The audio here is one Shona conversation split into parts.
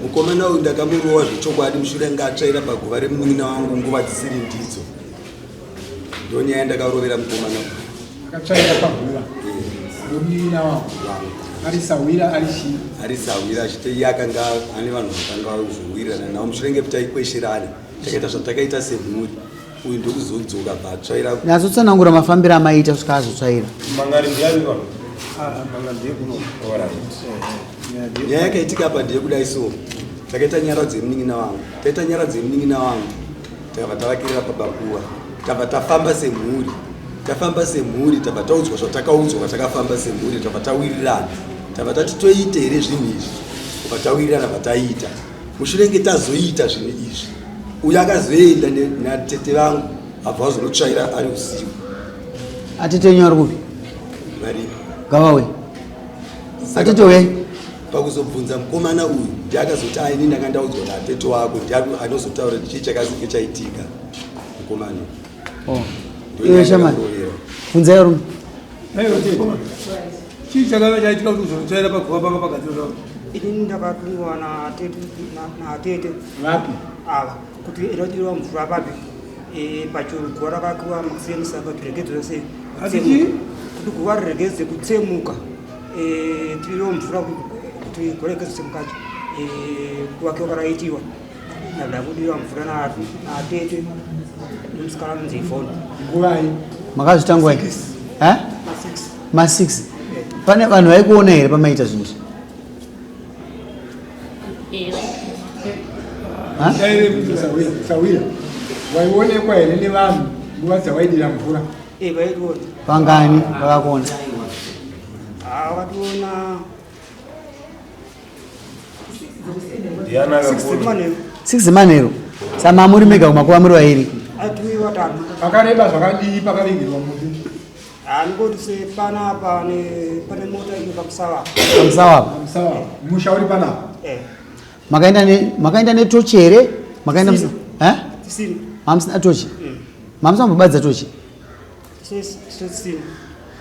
Mukomana uyu ndakamurowa zvechokwadi mushure anga atsvaira paguva remunin'ina wangu nguva dzisiri ndidzo. Ndonyaya yandakarovera mukomana uyu. Akatsvaira paguva remunin'ina wangu ari sahwira ari chii? Ari sahwira achiti iye akanga ane vanhu vakanga vazowirirana navo mushure nge taikwesherana takaita zvatakaita semhuri. uyu ndokuzodzoka bva atsvaira. Nyatsotsanangura mafambiro amaiita kusvika azotsvaira. Mangari ndiani pa? Ah, mangari ndiye kuno. Alright. Nyaya yakaitika apa ndeyekudai so takaita nyaradzo yemunin'ina wangu taita nyaradzo yemunin'ina wangu takabva tavakirira pabakuva tabva tafamba semhuri tafamba semhuri tabva taudzwa zvatakaudzwa kwatakafamba semhuri tabva tawirirana tabva tati toite here zvinhu izvi kubva tawirirana bva taita mushure nge tazoita zvinhu izvi uyo akazoenda natete vangu abva vazonotsvaira ari usiku. Atete wenyu ari kupi? Varipo. Ngavauye. Atete uyai. Pakuzobvunza mukomana uyu ndiye akazoti aini ndanga ndaudzwa natete wako ndiye anozotaura chii chakazenge chaitika mukomana. Oh. Iwe shamani. Bvunzai varume. Chii chakanga chaitika kuti uzotsvaira paguva panga pagadzirwa? Inini ndakatumiwa natete vapi ava kuti inodirwa mvura papi e, pachuru guva rakakiwa makuseni saka tiregedzwe sei kuti guva riregedze kutsemuka e, tiriwo mvura kuti guva regedze kutsemukacho e, kuvakiwa karaitiwa Ndakudiwa mvura natete nemusikana anonzi Yvonne. Nguvai? Makazviita nguvai? Eh? Ma 6. Pane vanhu vaikuona here pamaita zvinhu izvi? Sawira, waionekwa here nevanhu nguva dzawaidira mvura? Eh, vaitiona. Vangani vakakuona? Ah, vakationa Six manheru sama muri mega kumakuva muri vairi. Pakareba zvakadii pakavigirwa mufi? Andikoti se panapa pane mota iri pamusawa. Pamusawa. Pamusawa. Musha uri panapa. Eh. Makaenda ne makaenda ne tochi here? Makaenda musa. Eh? Tisina. Mamusina tochi. Mamusina mubadza tochi.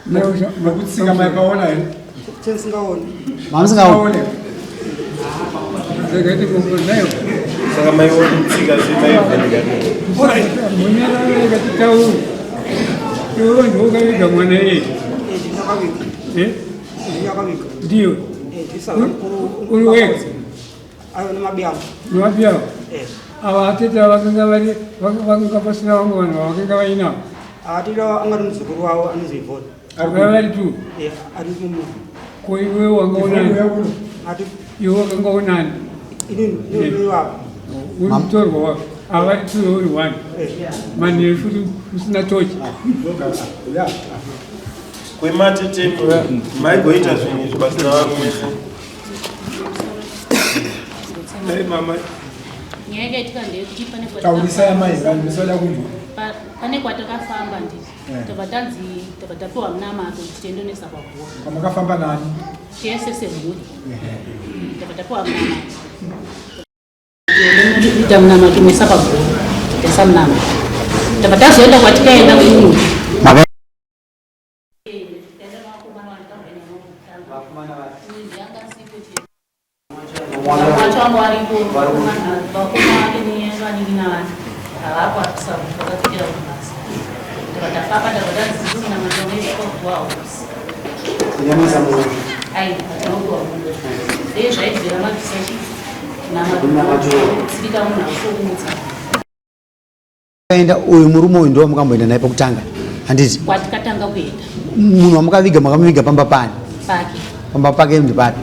Nekutsika maipaona here? Tisingaoni. Mamusingaoni. Saka maiona kutsika semaivheneka. Munyarara titaure. Iwe ndiwe ukaviga mwana iye. Eh? Ndiyo. Uri wega. Ayo nemabiyangu. Nemabiyangu. Eh. Ava atete vakanga vari vakanga pasina vamwe vanhu vavakanga vainavo. Atete anga ari muzukuru wavo anonzi Yvonne. Vanga vari tu. Eh, ari mumu. Ko iwe wanga unani? Ati iwe wakanga unani? Ini ni wavo. Uri mutorwa wavo. Ava vari tu uri one. Eh. Manheru futi usina tochi. Kwematete maigoita zvinhu izvi pasina varume. Hey, mama. Nyaya yakaitika ndeyekuti pane Taurisai amai vanhu vese kunzwa. Pane kwatakafamba ndizvo. Eh. Tabva tanzi tabva tapiwa munamato kuti tiendonesa paguva. Kwamakafamba nani? Tese semhuri. Tabva tapiwa munamato. Ita munamato mesa paguva. Tesa munamato. Tabva tazoenda kwatikaenda kuno. Enda uyu murume uyu ndiwo mukamboenda naye pekutanga handiti? Kwatikatanga kuenda. Munhu wamukaviga makamuviga pamba pani? Pake. Pamba pake ndipapi?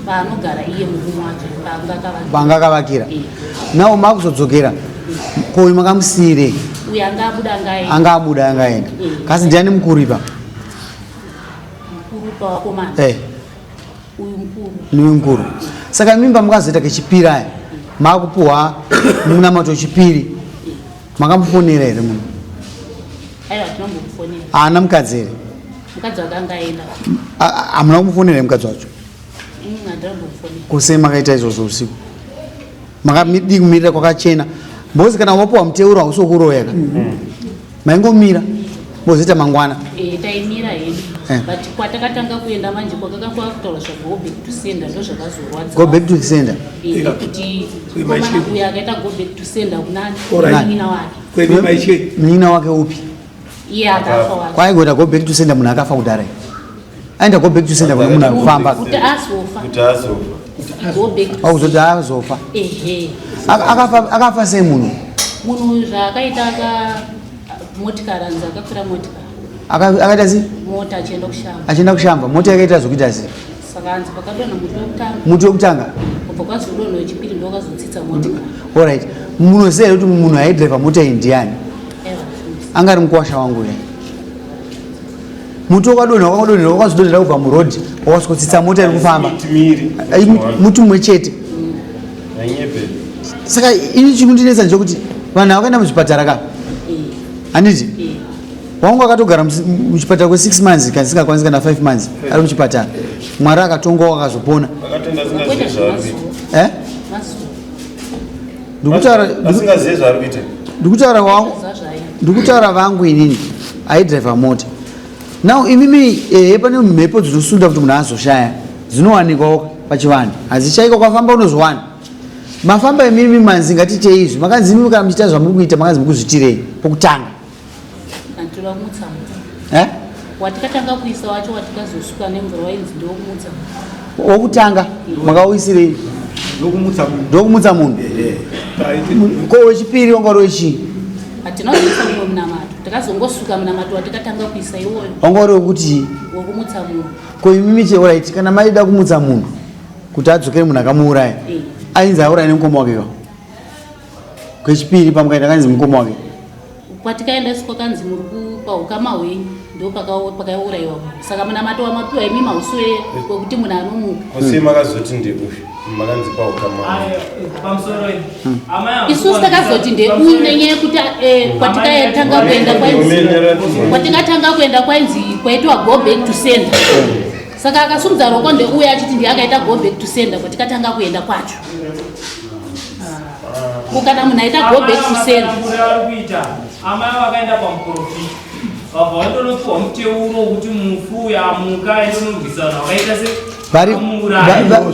Paanogara iye murume wacho paanga akavakira. Paanga akavakira. Eh. Nawo makuzodzokera ko uyu makamusiyirei? Uyu anga abuda anga aenda. Anga abuda anga aenda. Eh. Kasi ndiani mukuru ipa? Mukuru pawakomana. Eh. Uyu mukuru. Niwe mukuru. Saka mimba mukazoita kechipiri aya makupuhwa munamato wechipiri makamufonera here munhu? Aiwa tinombomufonera. Haana mukadzi here? Mukadzi wake anga aenda. Hamuna kumufonera here mukadzi wacho? Handinambomufonera. Kose makaita izvozvo usiku makadii kumirira kwakachena mbozi kana wapuwa muteuro hausi wokuroya ka maingomira mozoita mangwana. Eh, taimira hedu. Eh. But kwatakatanga kuenda manje kwakanga kwakutaura zva go back to sender ndo zvakazorwadza. Go back to sender. Eh, kuti mukomana uyu akaita go back to sender kunani? Alright. Munin'ina wake. Kwedu maitye. Munin'ina wake upi? Iye akafa wacho. Kwaigoita go back to sender munhu akafa kudhara. Aenda go back to sender kune munhu akufamba. Kuti azofa. Kuti azofa. Go back to Akuzoti azofa. Ehe. Akafa akafa sei munhu? Munhu uyu zvaakaita aka motikari anzi akakwira motikari. Akaita sei? Mota achienda kushamba. Achienda kushamba. Mota yakaita zvokuita sei? Saka anzi pakadonha muti wekutanga. Muti wekutanga. Kubva kwazodonha wechipiri ndokazotsitsa motikari. Alright. Munoziva here kuti munhu aidriver mota iyi ndiani? Anga ari mukuwasha wangu uya. Muti wakadonha wakadonhera wakazodonhera kubva muroad wakasvikotsitsa mota iri kufamba. Muti mumwe chete. Saka ini chikundinetsa ndechekuti vanhu vakaenda muzvipatara ka? Handiti? Wangu akatogara muchipatara kwe 6 months kana singakwanisi kana 5 months ari muchipatara. Mwari akatonga wakazopona. Eh? Ndikutaura asingazive zvaari kuita. Ndikutaura wangu. Ndikutaura vangu inini aidriver mota. Now imimi ehe pane mhepo dzinosunda kuti munhu azoshaya dzinowanikwawo pachivanhu hadzishaikwa kwafamba unozowana. Mafamba imimi manzi ngatitei izvi makanzi imimi kana muchiita zvamuri kuita makanzi mukuzvitirei pokutanga. Antoda kumutsa munhu. Eh? Watikatanga kuisa wacho watikazosuka nemvura wainzi ndokumutsa. Wokutanga makauisirei? Ndokumutsa munhu. Ndokumutsa munhu. Ko wechipiri wanga uri wechii? Hatina kuisa mumwe munamato. Takazongosuka munamato watikatanga kuisa iwoyo. Wanga uri wekuti Wokumutsa munhu. ko imimi che alright kana maida kumutsa munhu kuti adzokere munhu akamuuraya ainzi auraya nemukoma wake ka? Kwechipiri pamukaenda kanzi mukoma wake. Kwatikaenda isu kwakanzi muri kupa ukama hwenyu ndo pakaurayiwa munhu. Saka munamato wamapiwa imi hausi wekuti munhu anomuka. Kosi makazoti ndeuyu makanzi pa ukama. Pamusoro iyi. Isusu takazoti ndeuyu nenyaya yekuti kwatikatanga kuenda kwainzi kwatikatanga kuenda kwainzi kwaitwa go back to sender. Saka akasumudza ruoko ndeuyu achiti ndiye akaita go back to sender kwatikatanga kuenda kwacho. Ko kana munhu aita go back to sender. Vari kuita amai vakaenda pamuprofita vabva vandonopiwa muteuro wekuti mufu uyu amuka aende kunorwisana vakaita se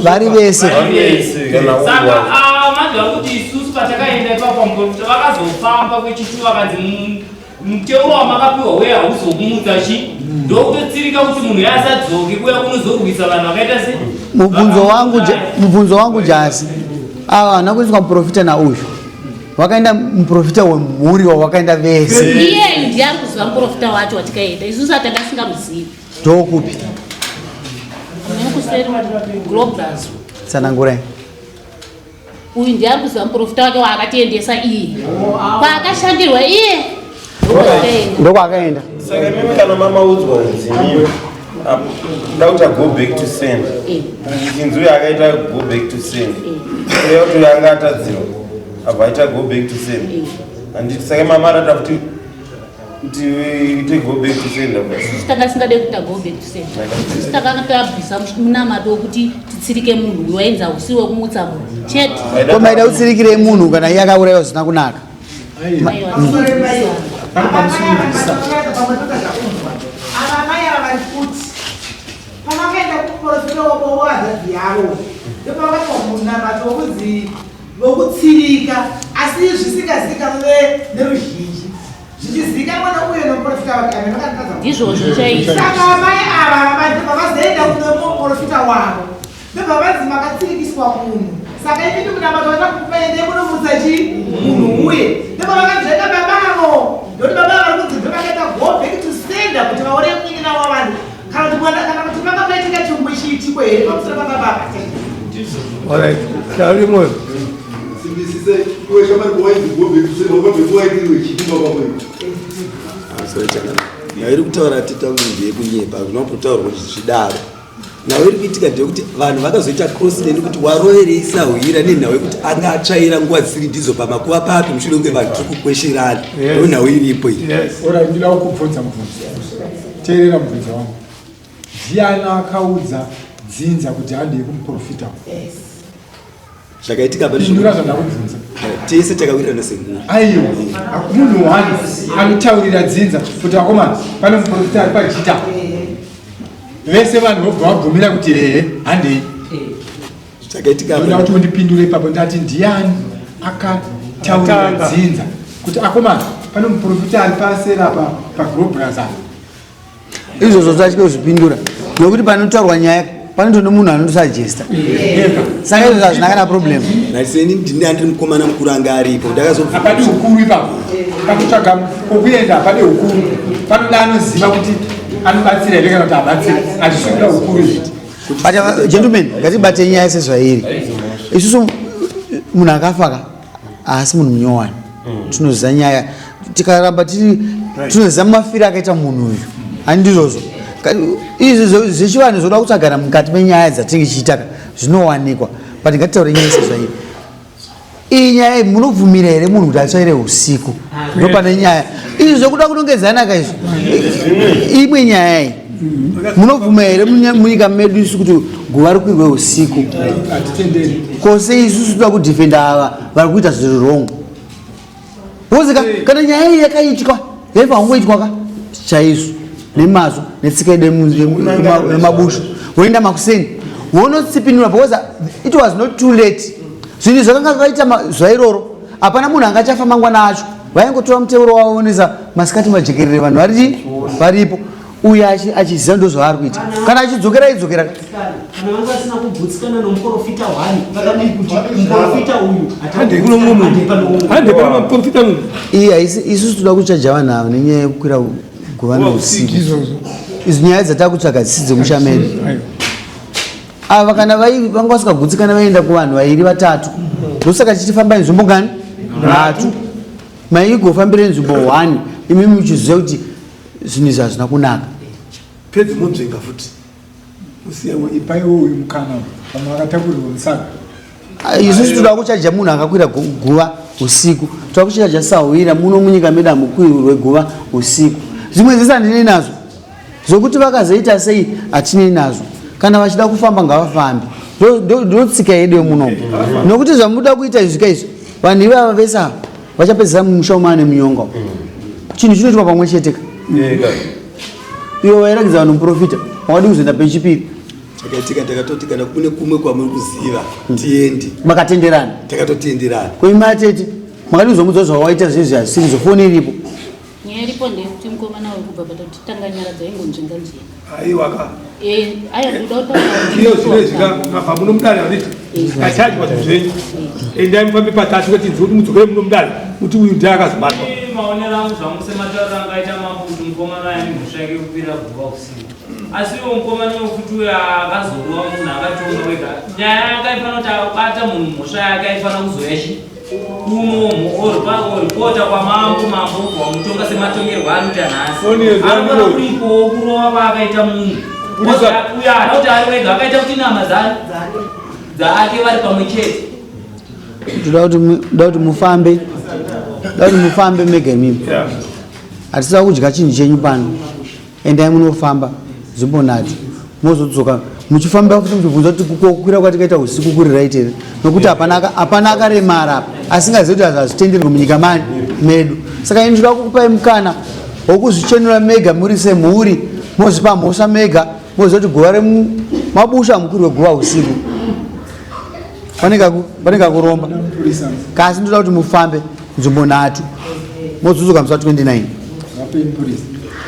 Vari vese. Saka manje vari kuti isusu patakaenda ipapo pamuprofita vakazofamba kwechitu vakanzi muteuro wamakapiwa uye hauzokumutsa chi ndokutotsirika kuti munhu asadzoke kuya kunozorwisa vanhu vakaita se Mubvunzo wangu jasi ava havana kuiswa muprofita nauyu vakaenda muprofita wemhuri wavakaenda vese Iyeyu ndiye ari kuziva muprofita wacho watikaenda isusu atanga asingamuzivi. Ndokupi? Nekuseri Globus. Tsanangurai. Uyu ndiye ari kuziva muprofita wake waakatiendesa iye kwaakashandirwa iye Ndokwakaenda. Saka imimi kana mamaudzwa kunzi imimi da kuti go back to send. Chinzi uyu akaita go back to send. Uya kuti uyu anga atadzirwa abva aita go back to send. Handiti saka mama arata kuti kuti ite go back to send apa. Isusu tanga tisingade kuita go back to sender. Isusu takanga tabvisa munamato wekuti titsirike munhu uyu wainzi hausi wekumutsa munhu chete. Ko maida kutsirikirei munhu kana iye akaurayiwa zvisina kunaka? Ava mai ava vari kuti pavakaenda kuprofita wahanzvadzi yavo ndopavakaitwa munamato wokunzi vokutsirika asi zvisingazivikanwe neruzhinji zvichizivikanwa neuyo nomuprofita wake ame vakatadza. Ndizvozvo chaizvo. Saka amai ava vavazoenda kune muprofita wavo ndobva vanzi makatsirikiswa munhu saka imimi munamato watakupaendei munomutsa chi munhu uye ndobva vakanzvenga babavo ndokuti baba vari kunzi ndovakaita go back to sender kuti vaureye munin'ina wavanhu kana kuti mwana kana kuti vanga vaitika chimwe chiitiko here pamusoro pababa ava. Alright, Tauri moyo. Simbisise iwe shamari wainzi go back to sender wabva kuwaitirwe chidimba kwako. Sorry chakana. Nyaya iri kutaura titangu ndeyekunyepa hakuna kutaurwa kuti zvidaro. Nhau iri kuitika ndeyekuti vanhu vakazoita cross neni kuti waroverei sahwira nenhau yekuti anga atsvaira nguva dzisiri ndidzo pamakuva papi mushure kunge vanhu tiri kukwesherana. Ndo nhau iripo iyi. Ora ndida kukubvunza mubvunzo. Teerera mubvunzo wangu. Ndiani akaudza dzinza kuti handei kumuprofita? Zvakaitika apa Pindura zvandakubvunza. Tese takawirirana semhuri. Aiwa, munhu one anotaurira dzinza kuti akomana pane muprofita ari pajita. Vese vanhu vobva vabvumira kuti ehe, handei. Chakaitika Ndoda kuti undipindure ipapo ndati ndiani akataurira Atanga. dzinza kuti akomana pane muprofita ari pasera apa pagrobras apa. Izvozvo tatye kuzvipindura nekuti panotaurwa nyaya panotoda munhu anotosajesta, saka izvozvo hazvina kana problem. Naiseni ndini andiri mukomana mukuru anga aripo ndakazobvunza. Hapadi ukuru ipapo pakutsvaga kwokuenda, hapadi ukuru, panoda anoziva kuti anobatsira here kana kuti habatsiri. Hazvisi kuda ukuru izvi. But gentlemen, ngatibate nyaya sezvairi. Isusu munhu akafa ka haasi munhu munyowani, tinoziva nyaya. Tikaramba tiri tinoziva mafiro akaita munhu uyu, handizvozvo? Izvi zvechivanhu zvoda kutsvagana mukati menyaya dzatinenge tichiita ka zvinowanikwa, but ngatitaure nyaya sezvairi. Iyi nyaya iyi, munobvumira here munhu kuti atsvaire usiku? Ndo pane nyaya. Izvi zvekuda kunongedzana ka izvi imwe nyaya iyi. Munobvuma here munyika medu isu kuti guva rikwirwe usiku? Hatitenderi. Kose isusu toda kudhifenda ava vari kuita zviri wrong. Wozika kana nyaya iyi yakaitwa, yaifa kungoitwa ka chaizvo nemazvo netsika yedu yemabushu, woenda makuseni wonotsipinura, because it was not too late. Zvinhu zvakanga zvaita zuva iroro, hapana munhu angachafa mangwana acho. Vaingotora muteuro wavo vonoisa masikati majekerere, vanhu vari varipo. Uye achiziva ndo zvaari kuita, kana achidzokera aidzokera ka. Kana vanga vasina kugutsikana nomuprofita hwani, vakadii kuti muprofita uyu Hande kuno mumwe munhu. Hande pana muprofita munhu. Iyi haisi isusu toda kuchaja vanhu ava nenyaya yekukwira guva neusiku. Izvi nyaya dzatakutsvaga dzisi dzemusha medu. Ava kana vanga vasingagutsikana vaienda kuvanhu vairi vatatu, ndosaka tichifamba nzvimbo ngani? Nhatu. Maigofambire nzvimbo 1 imi muchiziva kuti zvinhu izvi hazvina kunaka. Pedzi monzvenga futi. Ipaiwo uyu mukana, vamwe vakatakurirwa musaga. Isusu toda kuchaja munhu akakwira guva usiku. Toda kuchaja sahwira muno munyika medu hamukwirwe guva usiku. Zvimwe zvese handinei nazvo, zvokuti vakazoita sei hatinei nazvo. Kana vachida kufamba ngavafambe. Ndo tsika yedu yemunomu, nokuti zvamuda kuita izvi ka izvi, vanhu ivava vese ava vachapedzisa mumusha umaane munyonga. Chinhu chinoitwa pamwe chete ka. Iwe wairakidza vanhu muprofita, wakadi kuzoenda pechipiri? Chakaitika, takatoti kana kune kumwe kwamuri kuziva tiende. Makatenderana? Takatotenderana. Kuimatete makadi kuzomudza zvawaita zvezvi hazvisiri zvofoni iripo. Nyaya iripo ndeyekuti mukomana uri kubva patotanga nyara dzaingonzvenga nzvenga. Aiwa ka. Aya kuda kutaura. Iyo zvinezvi ka mabva muno mudare handiti? Kachajwa zvinhu zvenyu. Endai mufambe patatu kuti tinzwe kuti mudzokere muno mudare kuti uyu ndiye akazobatwa. Maonero angu zvangu sematauriro anga aita mambo kuti mukomana ane mhosva yake yekukwira guva usiku, asi iwo mukomana wekuti uyo akazorova munhu akatonga wega nyaya yake aifanira kuti abata munhu mhosva yake aifanira kuzoya chi kuno oripota kwamambo, mambo wamutonga sematongerwo anoita nhasi. Foni yedu Anofanira yandinoyo. kuripowo kurova kwaakaita munhu. Purisa. Uyo haana kuti ari wega, akaita kuti nama dzake vari pamwe chete. Toda kuti mufambe, toda kuti mufambe mega imimi. Hatisida kudya chinhu chenyu pano. Endai munofamba nzvimbo nhatu, mozodzoka muchifamba futi muchibvunza kuti kukwira kwatikaita usiku kuri right here, nokuti hapana akaremara apa asingazivi kuti hazvitenderwi munyika mani medu. Saka ini ndoda kukupai mukana wokuzvichenura mega muri semhuri, mozvipa mhosva mega, moziva kuti guva remabusha hamukwirwe guva usiku. Pane kakuromba kasi. Ndoda kuti mufambe nzvimbo nhatu, mozodzoka musi wa 29.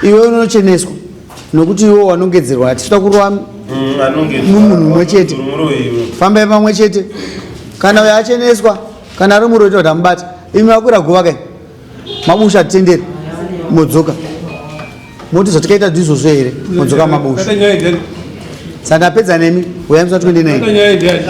Iwe unocheneswa nokuti iwe wanongedzerwa. Hatitoda kurova munhu mumwe chete, fambai pamwe chete. Kana uyo acheneswa, kana ari muroita kuti amubata, imi vakwira guva kai mabusha atitenderi, modzoka moti zvatikaita ndizvozvo here, modzoka mabusha. Kata nyaya ndiani? Saka ndapedza nemi, uyai musi wa 29. Kata nyaya ndiani?